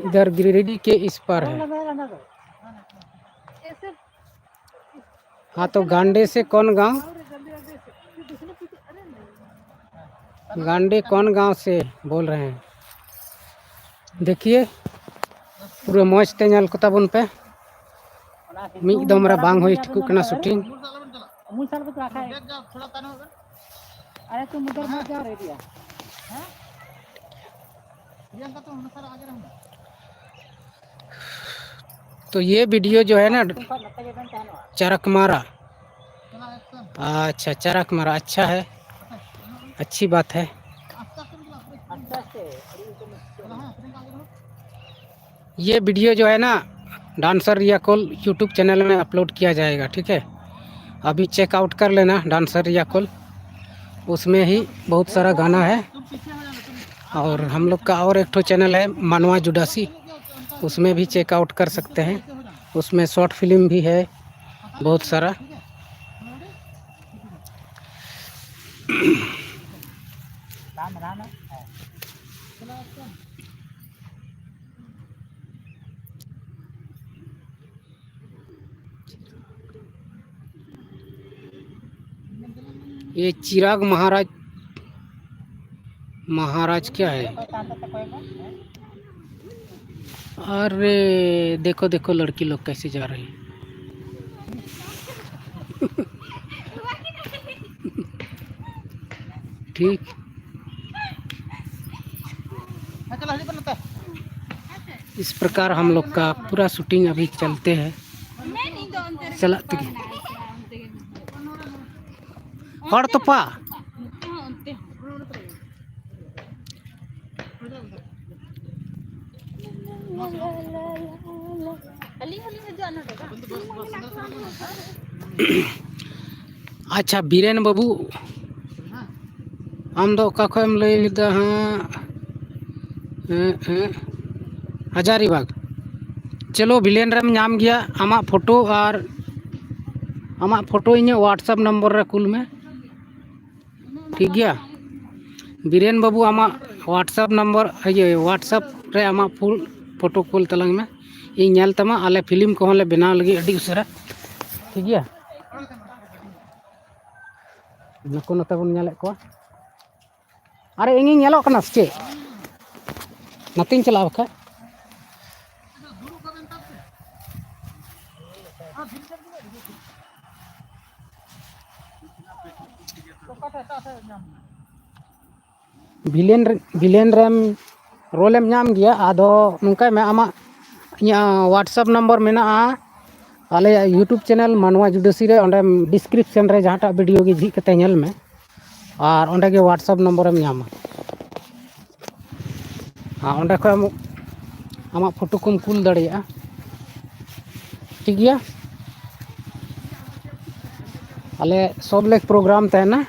इधर गिरिडीह के इस पार है। हाँ, तो गांडे से कौन गांव? गांडे कौन गांव से बोल रहे हैं? देखिए, ᱯᱩᱨᱟᱹ ᱢᱚᱡᱽ ᱛᱮ ᱧᱮᱞ ᱠᱚᱛᱟ ᱵᱚᱱ ᱯᱮ᱾ ᱢᱤᱫ ᱫᱚᱢ ᱨᱮ ᱵᱟᱝ ᱦᱩᱭ ᱴᱷᱤᱠᱚᱜ ᱠᱟᱱᱟ ᱥᱩᱴᱤᱝ᱾ तो ये वीडियो जो है ना, चरकमारा। अच्छा, चरकमारा अच्छा है, अच्छी बात है। ये वीडियो जो है ना, डांसर रिया कौल YouTube चैनल में अपलोड किया जाएगा, ठीक है। अभी चेकआउट कर लेना डांसर रिया कौल, उसमें ही बहुत सारा गाना है। और हम लोग का और एक ठो चैनल है मानवा जुडासी, उसमें भी चेकआउट कर सकते हैं। उसमें शॉर्ट फिल्म भी है बहुत सारा। ये चिराग महाराज, महाराज क्या है? अरे, देखो, देखो, लड़की लोग कैसे जा रही है। ठीक, इस प्रकार हम लोग का पूरा शूटिंग अभी चलते हैं। चला, ठीक। ᱦᱚᱲ ᱛᱚᱯᱟ᱾ ᱟᱪᱪᱷᱟ, ᱵᱤᱨᱮᱱ ᱵᱟᱹᱵᱩ, ᱟᱢ ᱫᱚ ᱚᱠᱟ ᱠᱷᱚᱱ ᱮᱢ ᱞᱟᱹᱭ ᱞᱮᱫᱟ ᱦᱟᱸᱜ? ᱦᱮᱸ, ᱦᱮᱸ, ᱦᱟᱡᱟᱨᱤᱵᱟᱜᱽ᱾ ᱪᱚᱞᱚ, ᱵᱤᱞᱮᱱ ᱨᱮᱢ ᱧᱟᱢ ᱜᱮᱭᱟ᱾ ᱟᱢᱟᱜ ᱯᱷᱳᱴᱳ ᱟᱨ ᱟᱢᱟᱜ ᱯᱷᱳᱴᱳ ᱤᱧᱟᱹᱜ WhatsApp ᱱᱚᱢᱵᱚᱨ ᱨᱮ ᱠᱩᱞ ᱢᱮ᱾ ᱴᱷᱤᱠ ᱜᱮᱭᱟ, ᱵᱤᱨᱮᱱ ᱵᱟᱹᱵᱩ, ᱟᱢᱟᱜ WhatsApp ᱱᱚᱢᱵᱚᱨ, ᱤᱭᱟᱹ, WhatsApp ᱨᱮ ᱟᱢᱟᱜ ᱯᱷᱩᱞ ᱯᱷᱳᱴᱳ ᱠᱩᱞ ᱛᱟᱞᱟᱝ ᱢᱮ, ᱤᱧ ᱧᱮᱞ ᱛᱟᱢᱟ᱾ ᱟᱞᱮ ᱯᱷᱤᱞᱢ ᱠᱚᱦᱚᱸ ᱞᱮ ᱵᱮᱱᱟᱣ ᱞᱟᱹᱜᱤᱫ ᱟᱹᱰᱤ ᱩᱥᱟᱹᱨᱟ᱾ ᱴᱷᱤᱠ ᱜᱮᱭᱟ, ᱱᱩᱠᱩ ᱱᱚᱛᱮ ᱵᱚᱱ ᱧᱮᱞᱮᱫ ᱠᱚᱣᱟ᱾ ᱟᱨᱮ, ᱤᱧᱤᱧ ᱧᱮᱞᱚᱜ ᱠᱟᱱᱟ ᱥᱮ ᱪᱮᱫ? ᱱᱚᱛᱮᱧ ᱪᱟᱞᱟᱜᱼᱟ ᱵᱟᱠᱷᱟᱡ᱾ ᱵᱷᱤᱞᱮᱱ ᱨᱮ, ᱵᱷᱤᱞᱮᱱ ᱨᱮᱢ ᱨᱳᱞᱮᱢ ᱧᱟᱢ ᱜᱮᱭᱟ᱾ ᱟᱫᱚ ᱱᱚᱝᱠᱟᱭ ᱢᱮ, ᱟᱢᱟᱜ, ᱤᱧᱟᱹᱜ WhatsApp ᱱᱚᱢᱵᱚᱨ ᱢᱮᱱᱟᱜᱼᱟ ᱟᱞᱮᱭᱟᱜ YouTube ᱪᱮᱱᱮᱞ ᱢᱟᱱᱣᱟ ᱡᱩᱰᱟᱹᱥᱤ ᱨᱮ᱾ ᱚᱸᱰᱮ ᱰᱤᱥᱠᱨᱤᱯᱥᱚᱱ ᱨᱮ ᱡᱟᱦᱟᱸᱴᱟᱜ ᱵᱷᱤᱰᱤᱭᱳ ᱜᱮ ᱡᱷᱤᱡ ᱠᱟᱛᱮ ᱧᱮᱞ ᱢᱮ, ᱟᱨ ᱚᱸᱰᱮ ᱜᱮ WhatsApp ᱱᱚᱢᱵᱚᱨᱮᱢ ᱧᱟᱢᱟ᱾ ᱟᱨ ᱚᱸᱰᱮ ᱠᱷᱚᱱ ᱟᱢ ᱟᱢᱟᱜ ᱯᱷᱳᱴᱳ ᱠᱚᱢ ᱠᱩᱞ ᱫᱟᱲᱮᱭᱟᱜᱼᱟ᱾ ᱴᱷᱤᱠ ᱜᱮᱭᱟ, ᱟᱞᱮ ᱥᱚᱵ ᱞᱮᱠ ᱯᱨᱳᱜᱨᱟᱢ ᱛᱟᱦᱮᱱᱟ,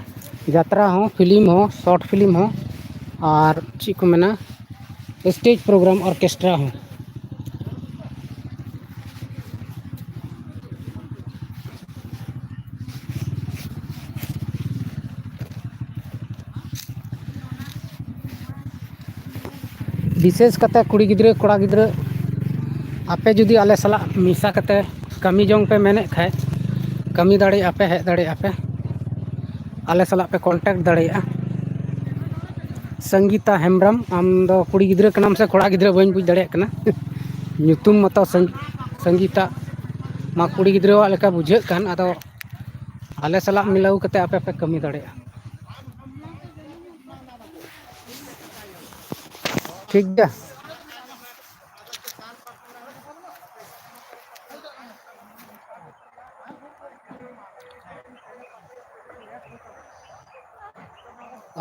ᱡᱟᱛᱨᱟ ᱦᱚᱸ, ᱯᱷᱤᱞᱢ ᱦᱚᱸ, ᱥᱚᱨᱴ ᱯᱷᱤᱞᱢ ᱦᱚᱸ, ᱟᱨ ᱪᱮᱫ ᱠᱚ ᱢᱮᱱᱟ, ᱥᱴᱮᱡᱽ ᱯᱨᱳᱜᱨᱟᱢ, ᱚᱨᱠᱮᱥᱴᱨᱟ ᱦᱚᱸ᱾ ᱵᱤᱥᱮᱥ ᱠᱟᱛᱮ ᱠᱩᱲᱤ ᱜᱤᱫᱽᱨᱟᱹ, ᱠᱚᱲᱟ ᱜᱤᱫᱽᱨᱟᱹ, ᱟᱯᱮ ᱡᱩᱫᱤ ᱟᱞᱮ ᱥᱟᱞᱟᱜ ᱢᱮᱥᱟ ᱠᱟᱛᱮ ᱠᱟᱹᱢᱤ ᱡᱚᱝ ᱯᱮ ᱢᱮᱱᱮᱫ ᱠᱷᱟᱡ, ᱠᱟᱹᱢᱤ ᱫᱟᱲᱮᱭᱟᱜᱼᱟ ᱯᱮ, ᱦᱮᱡ ᱫᱟᱲᱮᱭᱟᱜᱼᱟ ᱯᱮ, ᱟᱞᱮ ᱥᱟᱞᱟᱜ ᱯᱮ ᱠᱚᱱᱴᱟᱠᱴ ᱫᱟᱲᱮᱭᱟᱜᱼᱟ᱾ ᱥᱚᱝᱜᱤᱛᱟ ᱦᱮᱢᱵᱨᱚᱢ, ᱟᱢ ᱫᱚ ᱠᱩᱲᱤ ᱜᱤᱫᱽᱨᱟᱹ ᱠᱟᱱᱟᱢ ᱥᱮ ᱠᱚᱲᱟ ᱜᱤᱫᱽᱨᱟᱹ, ᱵᱟᱹᱧ ᱵᱩᱡᱽ ᱫᱟᱲᱮᱭᱟᱜ ᱠᱟᱱᱟ᱾ ᱧᱩᱛᱩᱢ ᱢᱟᱛᱚ ᱥᱟᱝ-, ᱥᱚᱝᱜᱤᱛᱟ ᱢᱟ ᱠᱩᱲᱤ ᱜᱤᱫᱽᱨᱟᱹᱣᱟᱜ ᱞᱮᱠᱟ ᱵᱩᱡᱷᱟᱹᱜ ᱠᱟᱱ, ᱟᱫᱚ ᱟᱞᱮ ᱥᱟᱞᱟᱜ ᱢᱤᱞᱟᱹᱣ ᱠᱟᱛᱮ ᱟᱯᱮ ᱯᱮ ᱠᱟᱹᱢᱤ ᱫᱟᱲᱮᱭᱟᱜᱼᱟ᱾ ᱴᱷᱤᱠ ᱜᱮᱭᱟ᱾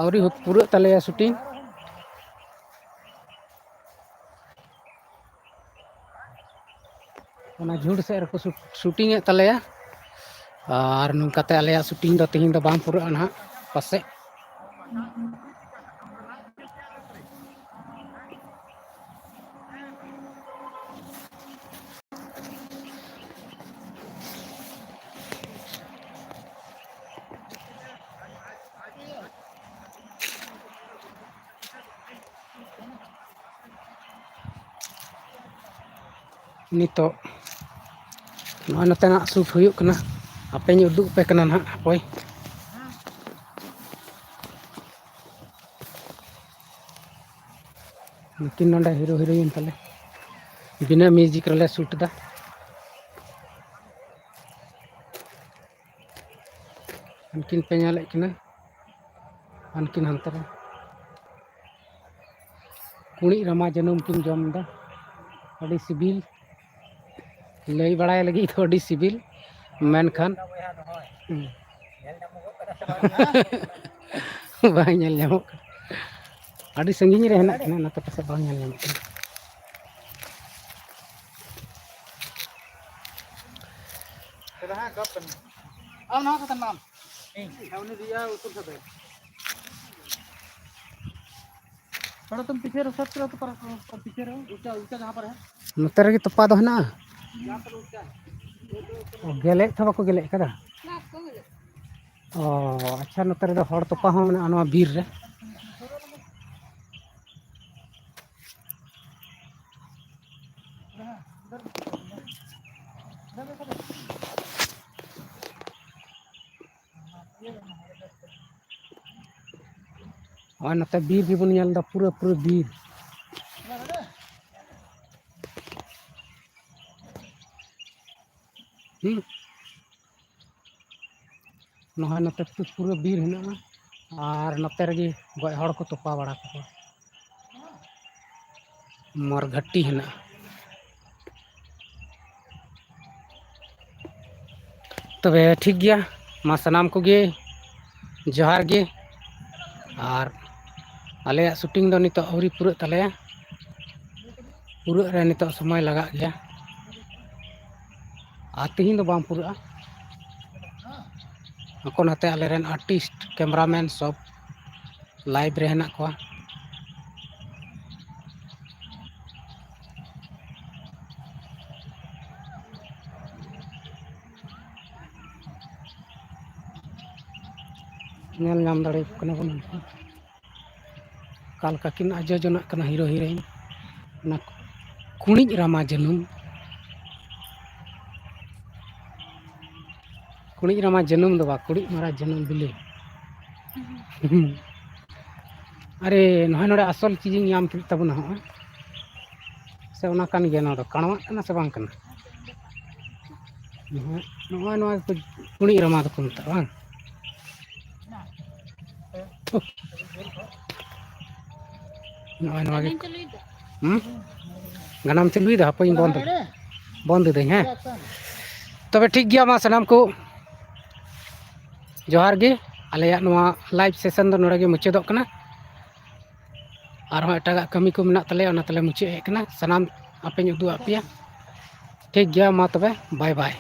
ᱟᱹᱣᱨᱤ ᱯᱩᱨᱟᱹᱜ ᱛᱟᱞᱮᱭᱟ ᱥᱩᱴᱤᱝ᱾ ᱚᱱᱟ ᱡᱷᱩᱲ ᱥᱮᱫ ᱨᱮᱠᱚ ᱥᱩᱴ-, ᱥᱩᱴᱤᱝ ᱮᱫ ᱛᱟᱞᱮᱭᱟ᱾ ᱟᱨ ᱱᱚᱝᱠᱟᱛᱮ ᱟᱞᱮᱭᱟᱜ ᱥᱩᱴᱤᱝ ᱫᱚ ᱛᱮᱦᱮᱧ ᱫᱚ ᱵᱟᱝ ᱯᱩᱨᱟᱹᱜᱼᱟ ᱱᱟᱦᱟᱜ ᱯᱟᱥᱮᱡ᱾ ᱱᱤᱛᱚᱜ ᱱᱚᱜᱼᱚᱭ ᱱᱚᱛᱮᱱᱟᱜ ᱥᱩᱴ ᱦᱩᱭᱩᱜ ᱠᱟᱱᱟ, ᱟᱯᱮᱧ ᱩᱫᱩᱜ ᱟᱯᱮ ᱠᱟᱱᱟ ᱱᱟᱦᱟᱜ, ᱦᱟᱯᱳᱭ᱾ ᱱᱩᱠᱤᱱ ᱱᱚᱰᱮ ᱦᱤᱨᱳ ᱦᱤᱨᱳᱭᱤᱱ ᱛᱟᱞᱮ, ᱵᱤᱱᱟᱹ ᱢᱤᱭᱩᱡᱤᱠ ᱨᱮᱞᱮ ᱥᱩᱴ ᱮᱫᱟ᱾ ᱦᱟᱱᱠᱤᱱ ᱯᱮ ᱧᱮᱞᱮᱫ ᱠᱤᱱᱟ, ᱦᱟᱱᱠᱤᱱ ᱦᱟᱱᱛᱮ ᱨᱮ᱾ ᱠᱩᱲᱤᱫ ᱨᱟᱢᱟ ᱡᱟᱹᱱᱩᱢ ᱠᱤᱱ ᱡᱚᱢ ᱮᱫᱟ, ᱟᱹᱰᱤ ᱥᱤᱵᱤᱞ᱾ ᱞᱟᱹᱭ ᱵᱟᱲᱟᱭ ᱞᱟᱹᱜᱤᱫ ᱫᱚ ᱟᱹᱰᱤ ᱥᱤᱵᱤᱞ, ᱢᱮᱱᱠᱷᱟᱱ ᱵᱟᱝ ᱧᱮᱞ ᱧᱟᱢᱚᱜ ᱠᱟᱱᱟ᱾ ᱟᱹᱰᱤ ᱥᱟᱺᱜᱤᱧ ᱨᱮ ᱦᱮᱱᱟᱜ ᱠᱤᱱᱟ, ᱚᱱᱟᱛᱮ ᱯᱟᱥᱮᱡ ᱵᱟᱝ ᱧᱮᱞ ᱧᱟᱢᱚᱜ ᱠᱟᱱᱟ᱾ ᱟᱢ ᱱᱚᱣᱟ ᱠᱟᱛᱮ ᱱᱟᱢ᱾ ᱦᱮᱸ, ᱩᱱᱤ ᱫᱚ ᱤᱭᱟᱹ ᱩᱥᱩᱞ ᱠᱟᱛᱮ᱾ थोड़ा तुम पीछे रहो, सब तरह तो पर, पीछे रहो, ऊंचा, ऊंचा जहाँ पर है। ᱱᱚᱛᱮ ᱨᱮᱜᱮ ᱛᱚᱯᱟ ᱫᱚ ᱦᱮᱱᱟᱜᱼᱟ᱾ ᱚ, ᱜᱮᱞᱮᱫ ᱛᱚ ᱵᱟᱠᱚ ᱜᱮᱞᱮᱫ ᱠᱟᱫᱟ᱾ ᱚ, ᱟᱪᱪᱷᱟ, ᱱᱚᱛᱮ ᱨᱮᱫᱚ ᱦᱚᱲ ᱛᱚᱯᱟ ᱦᱚᱸ ᱢᱮᱱᱟᱜᱼᱟ ᱱᱚᱣᱟ ᱵᱤᱨ ᱨᱮ᱾ ᱱᱚᱜᱼᱚᱭ ᱱᱚᱛᱮ ᱵᱤᱨ ᱜᱮᱵᱚᱱ ᱧᱮᱞ ᱮᱫᱟ, ᱯᱩᱨᱟᱹ ᱯᱩᱨᱟᱹ ᱵᱤᱨ᱾ ᱦᱩᱸ᱾ ᱱᱚᱜᱼᱚᱭ ᱱᱚᱛᱮ ᱯᱩᱨᱟᱹ ᱵᱤᱨ ᱦᱮᱱᱟᱜᱼᱟ, ᱟᱨ ᱱᱚᱛᱮ ᱨᱮᱜᱮ ᱜᱚᱡ ᱦᱚᱲ ᱠᱚ ᱛᱚᱯᱟ ᱵᱟᱲᱟ ᱠᱚᱣᱟ᱾ ᱢᱚᱨ ᱜᱷᱟᱹᱴᱤ ᱦᱮᱱᱟᱜᱼᱟ᱾ ᱛᱚᱵᱮ ᱴᱷᱤᱠ ᱜᱮᱭᱟ, ᱢᱟ ᱥᱟᱱᱟᱢ ᱠᱚᱜᱮ ᱡᱚᱦᱟᱨ ᱜᱮ᱾ ᱟᱨ ᱟᱞᱮᱭᱟᱜ ᱥᱩᱴᱤᱝ ᱫᱚ ᱱᱤᱛᱚᱜ ᱟᱹᱣᱨᱤ ᱯᱩᱨᱟᱹᱜ ᱛᱟᱞᱮᱭᱟ, ᱯᱩᱨᱟᱹᱜ ᱨᱮ ᱱᱤᱛᱚᱜ ᱥᱚᱢᱚᱭ ᱞᱟᱜᱟᱜ ᱜᱮᱭᱟ᱾ ᱟᱨ ᱛᱤᱦᱤᱧ ᱫᱚ ᱵᱟᱝ ᱯᱩᱨᱟᱹᱜᱼᱟ᱾ ᱦᱚᱯᱚᱱ ᱟᱛᱮ ᱟᱞᱮᱨᱮᱱ ᱟᱨᱴᱤᱥᱴ, ᱠᱮᱢᱨᱟᱢᱮᱱ ᱥᱚᱵ ᱞᱟᱭᱤᱵᱷ ᱨᱮ ᱦᱮᱱᱟᱜ ᱠᱚᱣᱟ᱾ ᱧᱮᱞ ᱧᱟᱢ ᱫᱟᱲᱮᱭᱟᱠᱚ ᱠᱟᱱᱟ ᱵᱚᱱ ᱚᱠᱟ ᱞᱮᱠᱟ ᱠᱤᱱ ᱟᱡᱚ ᱡᱚᱱᱟᱜ ᱠᱟᱱᱟ ᱦᱤᱨᱳ ᱦᱤᱨᱳᱭᱤᱱ᱾ ᱚᱱᱟ ᱠᱩᱲᱤᱫ ᱨᱟᱢᱟ ᱡᱟᱹᱱᱩᱢ, ᱠᱩᱲᱤᱫ ᱨᱟᱢᱟ ᱡᱟᱹᱱᱩᱢ ᱫᱚ ᱵᱟ, ᱠᱩᱲᱤᱫ ᱢᱟᱨᱟ ᱡᱟᱹᱱᱩᱢ ᱵᱤᱞᱤ᱾ ᱟᱨᱮ, ᱱᱚᱜᱼᱚᱭ ᱱᱚᱰᱮ ᱟᱥᱚᱞ ᱪᱤᱡᱤᱧ ᱧᱟᱢ ᱠᱮᱫ ᱛᱟᱵᱚᱱᱟ᱾ ᱦᱚᱸᱜᱼᱚᱭ ᱥᱮ ᱚᱱᱟ ᱠᱟᱱ ᱜᱮᱭᱟ, ᱱᱚᱣᱟ ᱫᱚ ᱠᱟᱬᱣᱟᱜ ᱠᱟᱱᱟ ᱥᱮ ᱵᱟᱝ ᱠᱟᱱᱟ? ᱱᱚᱜᱼᱚᱭ ᱱᱚᱣᱟ ᱠᱚ ᱠᱩᱲᱤᱫ ᱨᱟᱢᱟ ᱫᱚᱠᱚ ᱢᱮᱛᱟᱜᱼᱟ, ᱵᱟᱝ? ᱛᱷᱩ᱾ ᱱᱚᱜᱼᱚᱭ ᱱᱚᱣᱟ ᱜᱮ᱾ ᱦᱩᱸ? ᱜᱟᱱᱟᱢ ᱪᱟᱹᱞᱩᱭᱮᱫᱟ? ᱦᱟᱯᱮᱧ ᱵᱚᱱᱫ, ᱵᱚᱱᱫ ᱮᱫᱟᱹᱧ, ᱦᱮᱸ? ᱛᱚᱵᱮ ᱴᱷᱤᱠ ᱜᱮᱭᱟ, ᱢᱟ ᱥᱟᱱᱟᱢ ᱠᱚ ᱡᱚᱦᱟᱨ ᱜᱮ᱾ ᱟᱞᱮᱭᱟᱜ ᱱᱚᱣᱟ ᱞᱟᱭᱤᱵᱷ ᱥᱮᱥᱚᱱ ᱫᱚ ᱱᱚᱰᱮ ᱜᱮ ᱢᱩᱪᱟᱹᱫᱚᱜ ᱠᱟᱱᱟ᱾ ᱟᱨᱦᱚᱸ ᱮᱴᱟᱜᱟᱜ ᱠᱟᱹᱢᱤ ᱠᱚ ᱢᱮᱱᱟᱜ ᱛᱟᱞᱮᱭᱟ, ᱚᱱᱟ ᱛᱮᱞᱮ ᱢᱩᱪᱟᱹᱫ ᱦᱮᱡ ᱠᱟᱱᱟ᱾ ᱥᱟᱱᱟᱢ ᱟᱯᱮᱧ ᱩᱫᱩᱜ ᱟᱫ ᱯᱮᱭᱟ᱾ ᱴᱷᱤᱠ ᱜᱮᱭᱟ, ᱢᱟ ᱛᱚᱵᱮ, ᱵᱟᱭ ᱵᱟᱭ᱾